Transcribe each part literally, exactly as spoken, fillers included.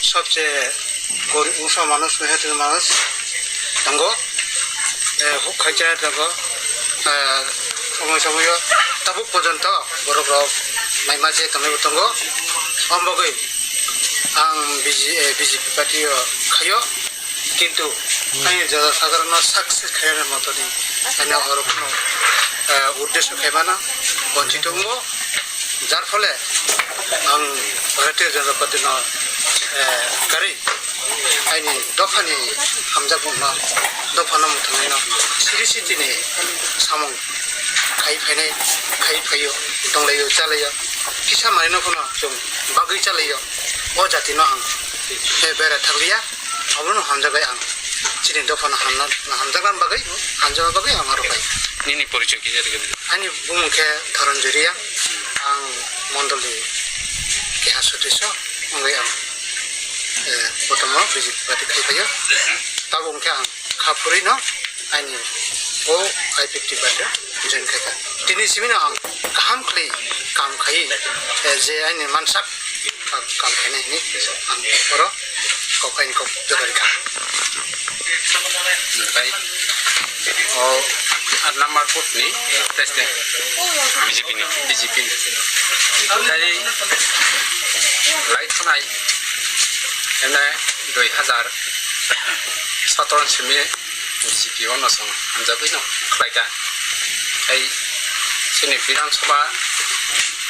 Sobse gorib wngsa manush, mehetir manush tongo. Eh, huk khaisa tongo. Eh, somoi somoi o tabuk porjonto borok rok naima je tongwi bo tongo. Om bagwi ang B J, eh, B J P party o khaio. Kintu aini jora sadharano success khaina motoni aini oro kheno, eh, uddesho khaimano bonchito wngo. Jar phole ang Bharatiya Janata Party no, eh, kwrwi aini dophani hamjakmungno, dophano mwthangnaino siri sitini samung khai phainai, khai phaio, tonglaio, chalaio, kisa manwino phano chwng bagwi chalaio. O jatino ang, eh, bera thakliya. Abono hamjakgwi ang chini dophano hamna, hamjakna bagwi, hamjakna bagwi ang aro phai. Nini porichoi kisa rwgwi di. Ani bumung khe Dhoronjoy Reang, ang mondolni keha sodosyo wngwi ang, eh, botomo B J P party khai phaio. Tabuk hwnkhe ang kha phurwino aini o I P F T party join khaikha. Tini simino ang kaham khlai kam khai, eh, je aini mansak kam, kam khainai hinwi ang oro kok aini kok joto rikha. Omotai o aat number booth ni president B J P ni, B J P ni. Omotai lai thunai ene dui hazar sotoro simi B J P o no chwng hamjagwi no khlaikha. Tei chini Bidhan Sabha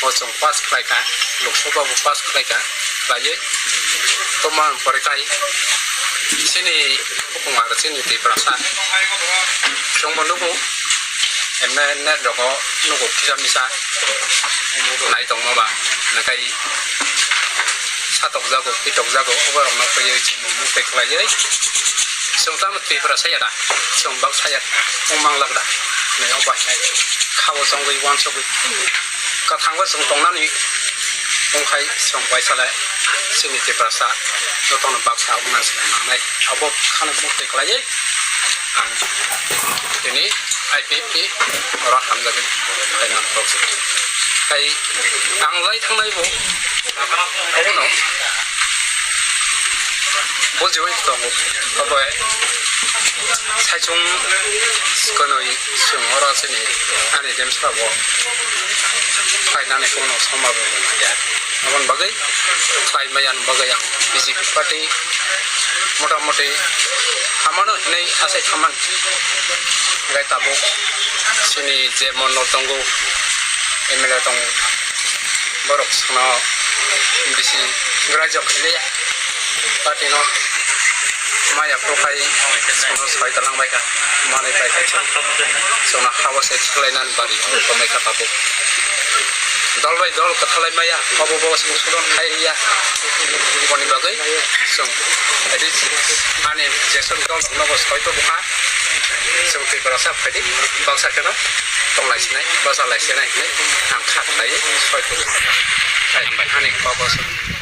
o chwng pass khlaikha, Lok Sabha bo pass khlaikha, khlaiwi tongma pore khai chini bukung aro chini Tiprasa chwngbo nugo, M N A rogo nugo kisa misa nai tongma ba, nakai satok jago, pitok jago, oborokno twiwi chwng muktai khlaiwi. Chwng tamo Tiprasa ya da, chwng baksa ya wng manglak da. Nai o bai hai kha o chongwi uansugwi. Kwthango chwng tongnani wng khai chwng bai sale chini Tiprasa jotono baksa wngna se nangnai. Abo khano muktai khlaiwi ang tini I P F T oro hamjagwi phai mankha. Tei tanglai thangnai bo abono bujiwi tongo. Obo saichung kwnwi chwng oro chini ani demsra bo phainani kono soma bo maya. Aboni bagwi khlai maya ni bagwi ang B J P party motamoti hamano hinwi asai thaman. Hingke tabuk chini je mondol tongo, M L A tongo, borok sono bisi grajok khailiya. Party no maya prokai sono soi talang baikha, manui baikha chwng. Chwngno hao se khiklainani bari tongnai kha tabuk. Dol bai dol kwthalai maya, obo bo song sodon khai riya. Boni bagwi chwng ani jeswk dol nogo soi to bukha. Chwng Tiprasa phaidi baksa kheno tonglai sinai, bachalai sinai hinwi ang kha khlaiwi soi to bukha. Ani baba song.